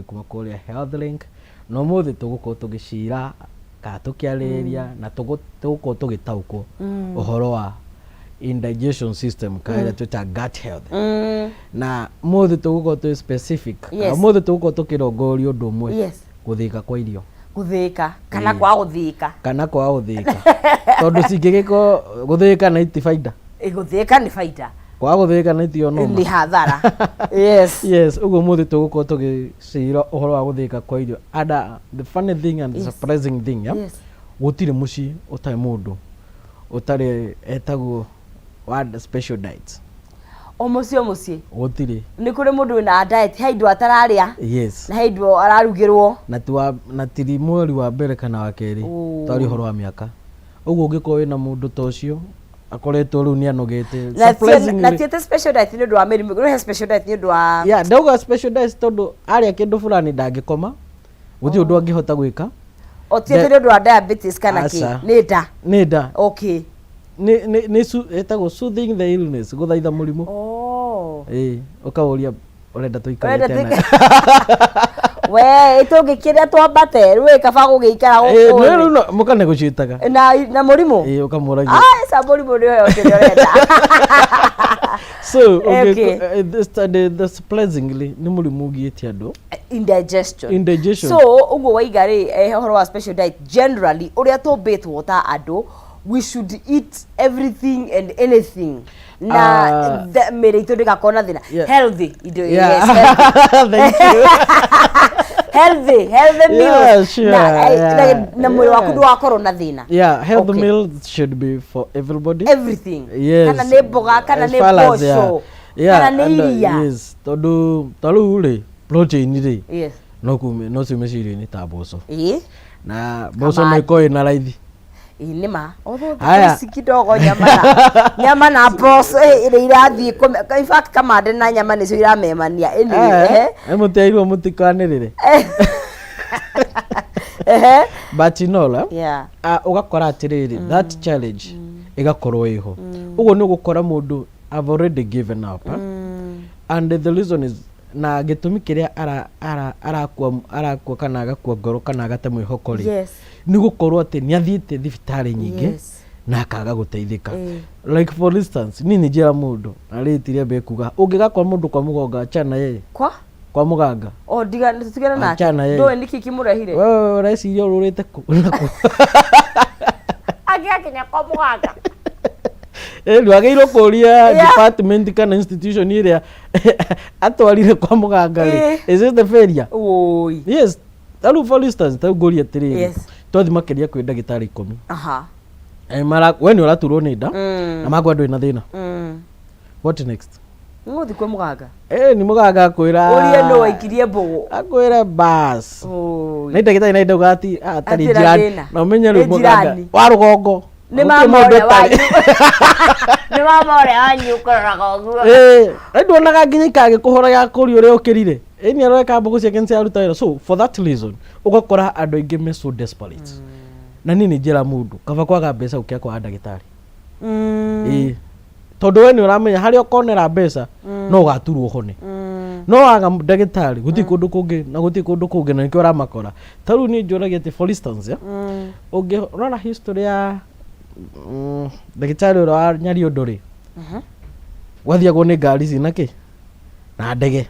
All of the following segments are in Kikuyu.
Wambui kuma kũrĩa Health Link, na ũmũthĩ tũgũkorwo tũgĩcira kana tũkĩarĩrĩria na tũgũkorwo tũgĩtaũkwo ũhoro wa indigestion system kana ĩrĩa twĩtaga gut health. Na ũmũthĩ tũgũkorwo twĩ specific kana ũmũthĩ tũgũkorwo tũkĩrongoria ũndũ ũmwe, gũthĩĩka kwa irio. Gũthĩĩka kana kwaga gũthĩĩka. Kana kwaga gũthĩĩka, tondũ cingĩgĩkorwo gũthĩĩka na iti baida. Gũthĩĩka nĩ baida. Kwaga gũthĩĩka na itio noma. Nĩ hathara, yes. Yes, ũguo ũmũthĩ tũgũkorwo tũgĩcira ũhoro wa gũthĩĩka kwa irio. And the funny thing and the surprising thing, yeah? Gũtirĩ mũciĩ ũtarĩ mũndũ ũtarĩ etagwo wa special diet. O mũciĩ o mũciĩ. Gũtirĩ. Nĩ kũrĩ mũndũ wĩna diet, he indo atararĩa na he indo ararugĩrwo. Na ti wa, na tiri mweri wa mbere kana wa kerĩ. Twaria ũhoro wa mĩaka. Ũguo ũngĩkorwo wĩna mũndũ ta ũcio akoretwo rĩu nĩ anogete. Na ti atĩ special diet nĩ ũndũ wa mĩrimũ, he special diet nĩ ũndũ wa Yeah, ndauga special diet tondũ arĩa kĩndũ fulani ndangĩkoma, gũtirĩ ũndũ angĩhota gwĩka. O ti atĩ nĩ ũndũ wa diabetes kana kĩ? Aca. Nĩ nda. Nĩ nda. Nĩ ĩtagwo soothing the illness, gũthaitha mũrimũ. Ĩĩ, ũkaũria ũrenda tũikare Ũrenda tena. We tũngĩkĩrĩa twambate rĩu ĩ kaba gũgĩikara Ĩĩ, gũkũ nĩ thĩ. rĩu mũkanegotiataga. Na mũrimũ. Ĩĩ, ũkamũragia. Ah, ca mũrimũ nĩ ũheo kĩrĩa ũrenda. So this, the surprisingly nĩ mũrimũ ũgiĩte andũ. Indigestion. Indigestion. So ũguo waiga rĩ, ũhoro wa special diet, generally ũrĩa tũmbĩtwo ta andũ, we should eat everything and anything na mĩrĩ itũ ndĩgakorwo na thĩna. Healthy indo. Yes, healthy. Thank you. Healthy meals na, na mwĩrĩ waku ndũgakorwo na thĩna. Yeah, healthy meals should be for everybody. Everything. Yes. Kana nĩ mboga, kana As nĩ far as, yeah. mboco, kana nĩ And, iria. Yes, tondũ ta rĩu rĩ, protein rĩ, no kume no ciume cirio-inĩ ta mboco. Na mboco no Kamande. ĩkorwo ĩna raithi. Ĩĩ, nĩ ma. Although thikũ Haya. ici kidogo nyama na mboco ĩrĩa irathiĩ in fact kamande na nyama nĩcio iramemania. Anyway, ehe. Mũtiairwo mũtikanĩrĩre. But in all, ũgakora atĩrĩrĩ, that challenge ĩgakorwo ĩho. Ũguo nĩ ũgũkora mũndũ have already given up, eh? And the reason is, na gĩtũmi kĩrĩa arakua kana agakua ngoro kana agate mwĩhoko rĩ, nĩ gũkorwo atĩ nĩ athiĩte thibitarĩ nyingĩ na akaga gũteithĩka. Like for instance, niĩ nĩ njĩra mũndũ na rĩti rĩambe kuga ũngĩgakora mũndũ kwa mũgonga, achana yeye. Kwa? Kwa mũganga. O ndiga tigana nake. Achana yeye. Ndũĩ nĩkĩ kĩmũrehire. Wewe ũreciria ũrũrĩte kũ na kũ? Angĩakinya kwa mũganga. Ĩ ndwagĩrĩirwo kũria department kana institution ĩrĩa atwarire kwa mũganga rĩ, is it the failure? Oi. Yes, tarĩu for instance, tarĩu ngũrie atĩrĩrĩ, twathi makĩria kwĩ ndagĩtarĩ 10. We nĩ ũraturwo nĩ nda na makwa ndũrĩ na thĩna. What next? Ngũthi kwĩ mũganga. Nĩ mũganga akwĩra Ũrie nũ waikirie mbũgũ. Akwĩra bas. Oi. Nĩ ndagĩtarĩ na ndauga ati atarĩ Hatirĩ njirani. thĩna. Na ũmenye rĩu Nĩ mũganga njirani. wa rũgongo. Nĩ Gũtirĩ mama mũndũ ũrĩa ũtarĩ. wanyu. Nĩ mama ũrĩa wanyu ũkũroraga ũguo. Ĩ nduonaga nginya ikagĩkũhũra ya kũria ũrĩa ũkĩrire. Ĩ nĩ aroeka mbũgũ ciake nĩ ciaruta wĩra. So for that reason ũgakora andũ aingĩ me so desperate. Na niĩ nĩ njĩra mũndũ kaba kwaga mbeca gũkĩra kwaga ndagĩtarĩ. Ĩ tondũ we nĩ ũramenya harĩa ũkonera mbeca no ũgaturwo ũhone. No waga ndagĩtarĩ gũtirĩ kũndũ kũngĩ na gũtirĩ kũndũ kũngĩ na nĩkĩo ũramakora. Ta rĩu niĩ njũragia atĩ for instance, yeah, ũngĩrora history ya ndagĩtarĩ ũrĩa wa Nyariũndũ rĩ, gwathiagwo nĩ ngari cina kĩ na ndege.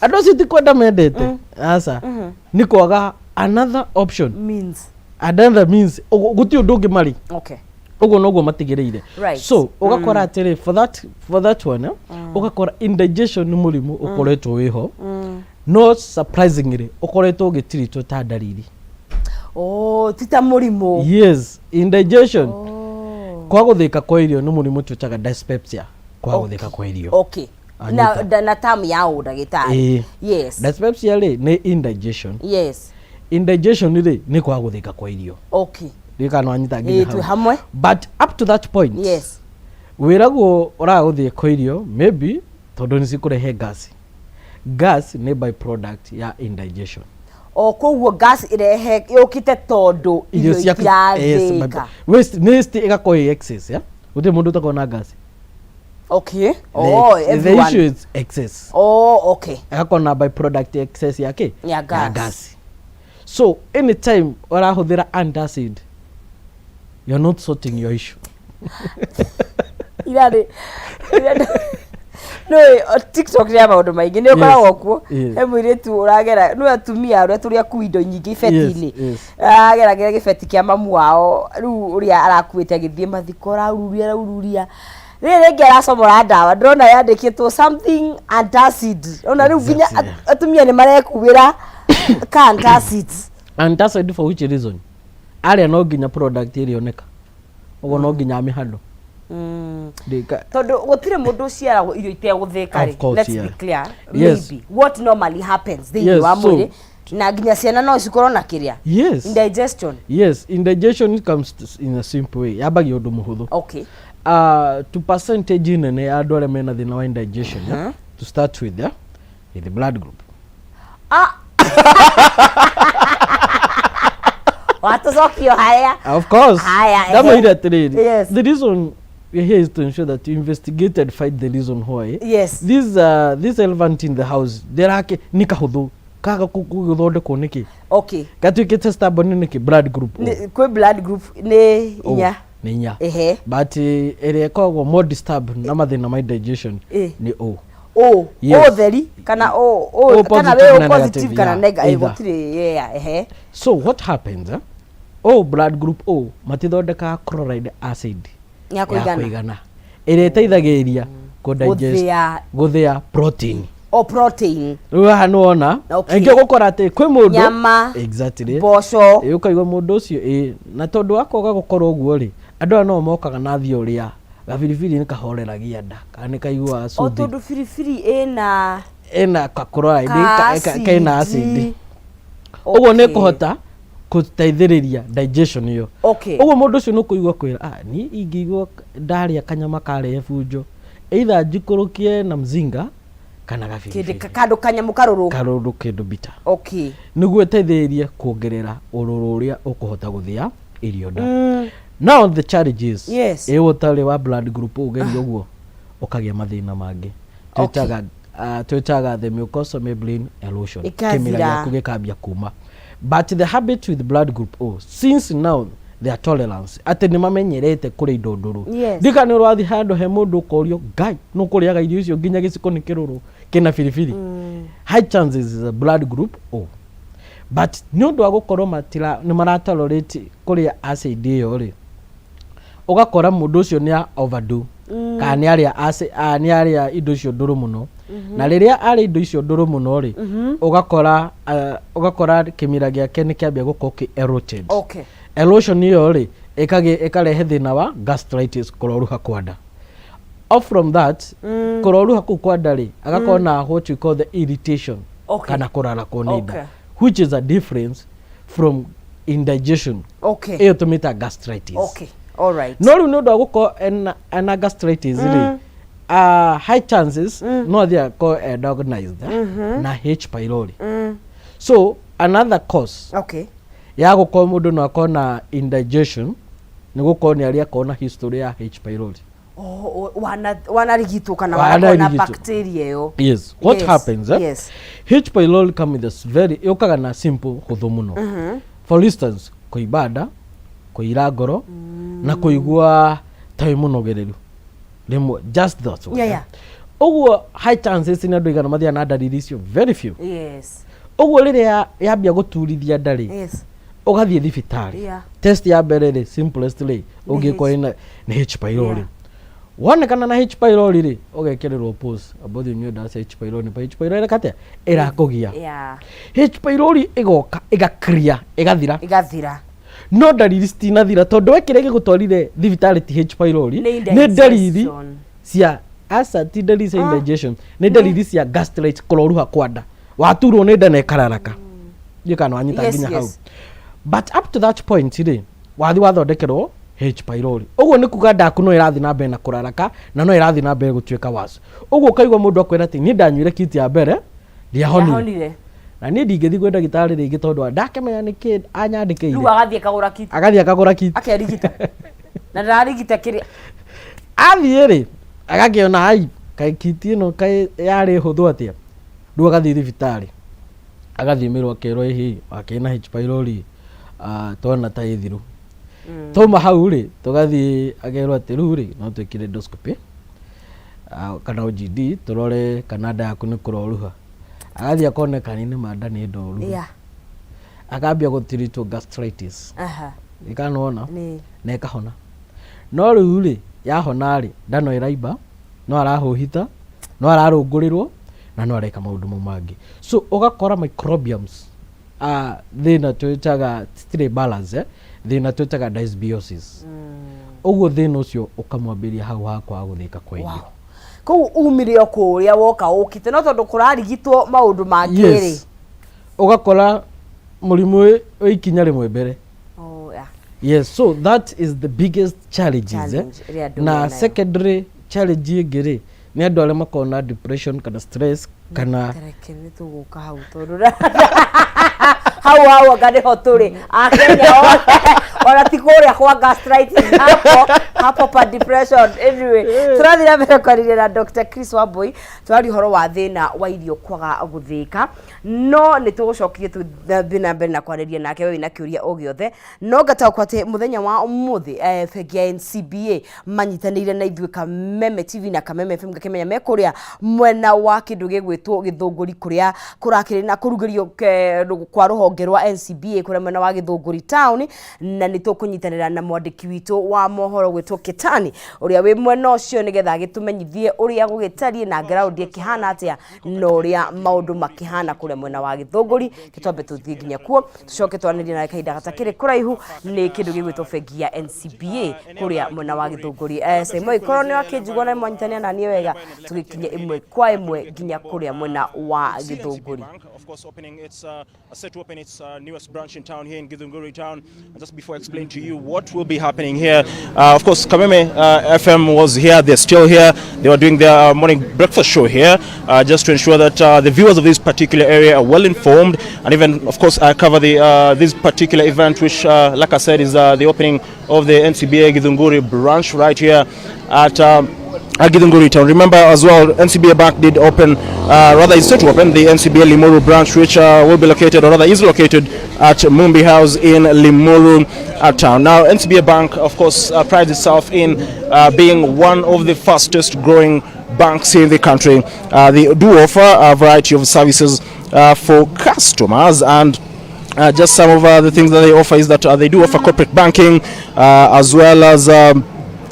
Andũ acio ti kwenda mendete, aca, nĩ kwaga another option. Means. Another means. Gũtirĩ ũndũ ũngĩ marĩ. Ũguo noguo matigĩrĩire. So ũgakora atĩrĩ, for that one, ũgakora indigestion nĩ mũrimũ ũkoretwo wĩho, no surprisingly ũkoretwo ũgĩtiritwo ta ndariri. Oh, ti ta mũrimũ. Yes, indigestion, kwa gũthĩka kwa irio, nĩ mũrimũ twĩtaga dyspepsia, kwa gũthĩka kwa irio. Na, Anyita. na term ya ũndagĩtarĩ. Ĩĩ. Dyspepsia rĩ, nĩ indigestion. Indigestion rĩ, nĩ kwaga gũthĩka kwa irio. Ndiũĩ kana wanyita nginya Ĩĩ, twĩ hau. hamwe. But up to that point, wĩragwo ũraga gũthiĩ kwa irio maybe tondũ nĩ cikũrehe gas. Gas nĩ by product ya indigestion. O koguo gas ĩrehe yũkĩte tondũ irio ciaku. Yes, itirathĩka. waste nĩ waste ĩgakorwo ĩ excess, yeah? Gũtirĩ mũndũ ũtakorwo na gas. Okay. Oh, The everyone. issue is excess. Oh, okay. Agakorwo na byproduct excess ya kĩ? Ya gas. Gas. So anytime ũrahũthĩra antacid, you're not sorting your issue. Irarĩ no TikTok nĩ ya maũndũ maingĩ nĩ ũkoragwo kuo. He mũirĩtu ũragera nĩ atumia ũrĩa tũrĩ akui indo nyingĩ ibeti-inĩ. Arageragĩra gĩbeti kĩa mamu wao, rĩu ũrĩa arakuĩte agĩthiĩ mathiko, araururia araururia, rĩrĩ rĩngĩ aracomora ndawa, ndĩrona yandĩkĩtwo something antacid. Ona rĩu nginya atumia nĩ marekuĩra ka antacid. Antacid for which reason? Arĩa no nginya product ĩrĩoneka ũguo no nginya amĩhandũ. Tondũ gũtirĩ mũndũ ũciaragwo irio itegũthĩka rĩ, let's be clear. Maybe what normally happens thĩinĩ wa mwĩrĩ na nginya ciana no cikorwo na kĩrĩa? Yes. Indigestion. Yes, indigestion comes in a simple way, yambagia ũndũ mũhũthũ. To percentage nene ya andũ arĩa mena thĩna wa indigestion, yeah, to start with, yeah, in the blood group. Ah, watũcokio harĩa. Of course. Haya, ehe. Ndamwĩire atĩrĩrĩ, the reason we're here is to ensure that you investigate and find the reason why this elephant in the house ndĩrake nĩ kahũthũ kaga gũthondekwo nĩkĩ gatuĩkĩte stubborn nĩkĩ? Blood group O. Kwĩ blood group nĩ O, inya. Nĩ inya. Ehe. But ĩrĩa ĩkoragwo more disturbed na mathĩna ma indigestion nĩ O. O. Yes. O theri kana O O O kana positive wĩ O na positive negative, kana yeah, either. gũtirĩ, yeah, ehe. So what happens, eh? O blood group O matithondekaga chloride acid ya kũigana. Kũigana ĩrĩa ĩteithagĩrĩria kũ digest gũthĩa. Gũthĩa protein. O protein. Rĩu haha nĩwona ĩngĩ ũgũkora atĩ kwĩ mũndũ Nyama, exactly mboco. Ĩ, ũkaigua mũndũ ũcio ĩ na tondũ wa kwaga gũkorwo ũguo rĩ, andũ aya no mokaga na theory ya gabiribiri nĩ kahoreragia nda kana nĩ kaiguaga O soothing. tondũ biribiri ĩna Ĩna ka chloride ka kena acid, ũguo nĩ kũhota gũteithĩrĩria digestion ĩyo. Ũguo mũndũ ũcio nĩ ũkũigua kwĩra, ah, niĩ ingĩigua ndarĩa kanyama karehe bunjo, either njikũrũkie na mzinga kana kĩndũ gabiribiri. Kandũ kanyamũ karũrũ. Karũrũ, kĩndũ bitter, nĩguo ĩteithĩrĩrie kuongerera ũrũrũ ũrĩa ũkũhota gũthĩa irio nda. Now the challenge is, ĩ ũtarĩ wa blood group ũgeria ũguo ũkagĩa mathĩna mangĩ twĩtaga the mucosal membrane erosion. Ĩkathira. Kĩmira gĩaku gĩkambia kuma. But the habit with blood group O, since now their tolerance atĩ nĩ mamenyerete kũrĩa indo ndũrũ, ndika nĩ ũrathiĩ handũ he mũndũ ũkorio ngai nũ kũrĩaga irio icio nginya gĩciko nĩ kĩrũrũ kĩna biribiri, high chances is a blood group O. But nĩ ũndũ wa gũkorwo matira nĩ maratolerate kũrĩa acid ĩyo rĩ, ũgakora mũndũ ũcio nĩ a overdo kana nĩ arĩa nĩ arĩa indo icio ndũrũ mũno, na rĩrĩa arĩa indo icio ndũrũ mũno rĩ, ũgakora kĩmira gĩake nĩ kĩambia gũkorwo kĩ eroded. Erosion ĩyo rĩ ĩkarehe thĩna wa gastritis, kũroruha kwa nda. Off from that kũroruha kũu kwa nda rĩ, agakorwo na what we call the irritation kana kũrarakwo nĩ nda, which is a difference from indigestion. Ĩyo tũmĩta gastritis. Okay. All right. No rĩu nĩ ũndũ wa gũkorwo ena gastritis rĩ, high chances no athiĩ akorwo e diagnosed na H pylori. So another cause ya gũkorwo mũndũ no akorwo na indigestion nĩ gũkorwo nĩ arĩa akorwo na history ya H pylori. Oh, wanarigitwo kana wanakorwo na Wanarigitwo. bacteria ĩyo. Yes, what happens, eh? H pylori come with this very yũkaga na simple hũthũ mũno. For instance, kũimba nda, kũira ngoro na kũigua ta wĩ mũnogereru rĩmwe, just that one. Ũguo high chances nĩ andũ igana mathiaga na ndariri icio? Very few. Ũguo rĩrĩa yambia gũturithia nda rĩ, ũgathiĩ thibitarĩ. Test ya mbere rĩ, simplest rĩ, ũngĩkorwo ĩna nĩ H pylori. Wonekana na H pylori rĩ, ũgekĩrĩrwo pause amba ũthiĩ ũnyue ndawa cia H pylori. H pylori ĩreka atĩa? Ĩrakũgia. H pylori ĩgoka ĩga clear, ĩgathira. Ĩgathira. No ndariri citinathira, tondũ we kĩrĩa gĩgũtwarire thibitarĩ ti H pylori. Nĩ Nĩ ndariri indigestion. cia aca, ti ndariri cia indigestion, nĩ ndariri cia gastritis, kũroruha kwa nda, waturwo nĩ nda na ĩkararaka. Ndiũĩ kana wanyita nginya hau. But up to that point rĩ, wathi wathondekerwo H pylori, ũguo nĩ kuga ndaku no ĩrathiĩ na mbere na kũraraka na no ĩrathiĩ na mbere gũtuĩka worse. Ũguo ũkaigua mũndũ akwĩra atĩ niĩ ndanyuire kit ya mbere ndiahonire. Yahonire. Na niĩ ndingĩthiĩ kwĩ ndagĩtarĩ rĩngĩ tondũ wa ndakĩmenya nĩkĩ anyandĩkĩire. Rĩu agathiĩ akagũra kit. Agathiĩ akagũra kit. Akerigita na ndararigita kĩrĩa. Athiĩ rĩ, Agakĩona ai kaĩ kiti ĩno kaĩ yarĩ hũthũ atĩa. Rĩu agathiĩ thibitarĩ, agathimĩrwo, akerwo ĩhĩ akĩna H pylori, twana ta ĩthiru. Twauma hau rĩ, tũgathiĩ akerwo atĩ rĩu rĩ no twĩkire endoscopy kana OGD tũrore kana nda yaku nĩ kũroruha. Agathiĩ akoneka nĩ nĩma nda nĩ ndoru. Akambia gũtiritwo gastritis. Ikanona na ĩkahona, no rĩu rĩ yahona rĩ, nda no ĩraimba, no arahũhita, no ararũngũrĩrwo na no areka maũndũ mau mangĩ. So ũgakora microbiomes, thĩna twĩtaga citirĩ balance, eh? Thĩna twĩtaga dysbiosis. Ũguo thĩna ũcio ũkamwambĩria hau ha kwaga gũthĩka kwa irio. Kũu umire o kũrĩa woka ũkĩte, no tondũ kũrarigitwo maũndũ mangĩ rĩ. Yes, ũgakora mũrimũ wĩ ikinya rĩmwe mbere. Yes, so that is the biggest challenges, eh? Challenge ĩrĩa andũ Na menayo. Secondary challenge ĩngĩ rĩ, nĩ andũ arĩa makoragwo na depression kana stress kana Tareke nĩ tũgũka hau, tondũ hau anga nĩho tũrĩ akenya othe, ona ti kũrĩa kwa gastritis, hapo hapo pa depression. Anyway, tũrathiĩ na mbere kwarĩria na Dr. Chris Wambui. Tũraria ũhoro wa thĩna wa irio kwaga gũthĩka, no nĩ tũgũcokia tũthiĩ na mbere na kwarĩria nake. We wĩna kĩũria o gĩothe, no ngataũkwo atĩ mũthenya wa ũmũthĩ, bengi ya NCBA manyitanĩire na ithuĩ Kameme TV na Kameme FM. Ngakĩmenya me kũrĩa mwena wa kĩndũ gĩgwĩtwo Gĩthũngũri, kũrĩa kũrakĩrĩ na kũrugĩrio kwa rũhonge rwa NCBA kũrĩa mwena wa Gĩthũngũri town, na nĩ tũkũnyitanĩra na mwandĩki witũ wa mohoro gwĩtwo Kĩtani ũrĩa wĩ mwena ũcio, nĩgetha agĩtũmenyithie ũrĩa gũgĩtariĩ na ground ĩkĩhana atĩa na ũrĩa maũndũ makĩhana kũrĩa mwena wa Gĩthũngũri. Gĩtwambe tũthiĩ nginya kuo, tũcoke twanĩrie nawe kahinda gatakĩrĩ kũraihu nĩ kĩndũ gĩgwĩtwo bengi ya NCBA kũrĩa mwena wa Gĩthũngũri. Saimo ikorwo nĩ wakĩnjigua na mwanyitanĩra na niĩ wega, tũgĩkinye ĩmwe kwa ĩmwe nginya kũrĩa mwena wa Gĩthũngũri. Bank, of course, opening its set to open its newest branch in town here in Githunguri town. And just before I explain to you what will be happening here, of course, Kameme FM was here. They're still here. They were doing their morning breakfast show here, just to ensure that the viewers of this particular area are well informed, and even, of course, cover the this particular event, which, like I said, is the opening of the NCBA Githunguri branch right here at Githunguri town. Remember as well, NCBA Bank did open, rather is set to open the NCBA Limuru branch, which will be located, or rather is located at Mumbi House in Limuru town. Now, NCBA Bank, of course, prides itself in being one of the fastest growing banks in the country. They do offer a variety of services for customers, and just some of the things that they offer is that they do offer corporate banking as well as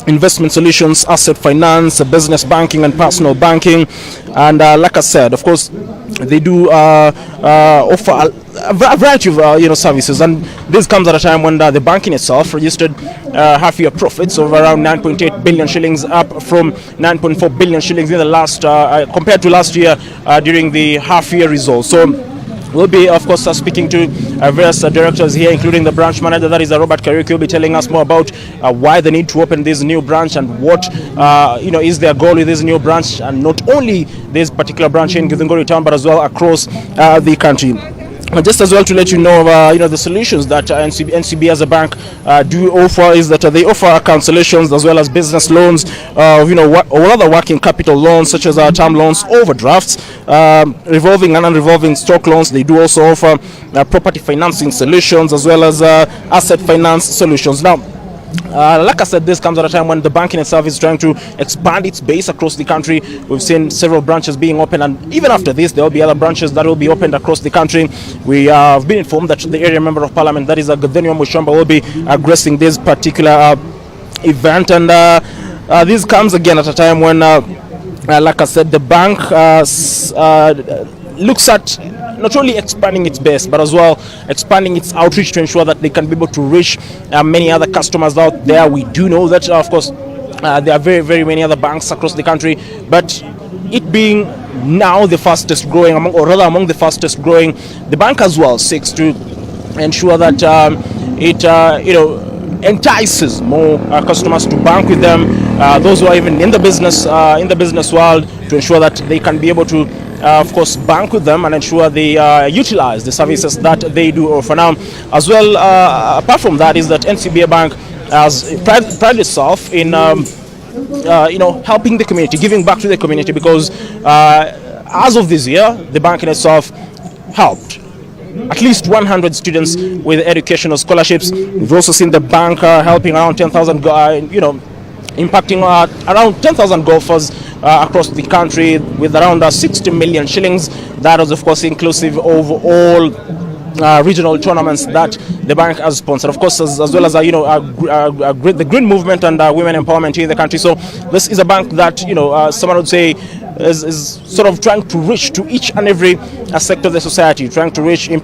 investment solutions, asset finance, business banking, and personal banking. And like I said, of course, they do offer a variety of services. And this comes at a time when the banking itself registered half-year profits of around 9.8 billion shillings, up from 9.4 billion shillings in the last compared to last year during the half-year results. So we'll be, of course, speaking to various directors here, including the branch manager, that is Robert Kariuki, will be telling us more about why they need to open this new branch and what is their goal with this new branch, and not only this particular branch in Githunguri town, but as well across the country. Just as well to let you know, the solutions that NCB as a bank do offer is that they offer account solutions as well as business loans, or other working capital loans such as term loans, overdrafts, revolving and unrevolving stock loans. They do also offer property financing solutions as well as asset finance solutions. Now, like I said, this comes at a time when the banking itself is trying to expand its base across the country. We've seen several branches being opened, and even after this, there will be other branches that will be opened across the country. We have been informed that the area member of parliament, that is Gathoni Wamuchomba, will be addressing this particular event, and this comes again at a time when, like I said, the bank looks at not only expanding its base but as well expanding its outreach to ensure that they can be able to reach many other customers out there. We do know that, of course, there are very, very many other banks across the country, but it being now the fastest growing, among, or rather among the fastest growing, the bank as well seeks to ensure that it entices more customers to bank with them, those who are even in the business world, to ensure that they can be able to, of course, bank with them and ensure they utilize the services that they do offer. Now, as well, apart from that, is that NCBA Bank has prided itself in helping the community, giving back to the community, because as of this year, the bank in itself helped at least 100 students with educational scholarships. We've also seen the bank helping around 10,000, impacting around 10,000 golfers across the country with around 60 million shillings. That was, of course, inclusive of all regional tournaments that the bank has sponsored, of course, as well as the green movement and women empowerment here in the country. So this is a bank that someone would say is sort of trying to reach to each and every sector of the society, trying to reach impact.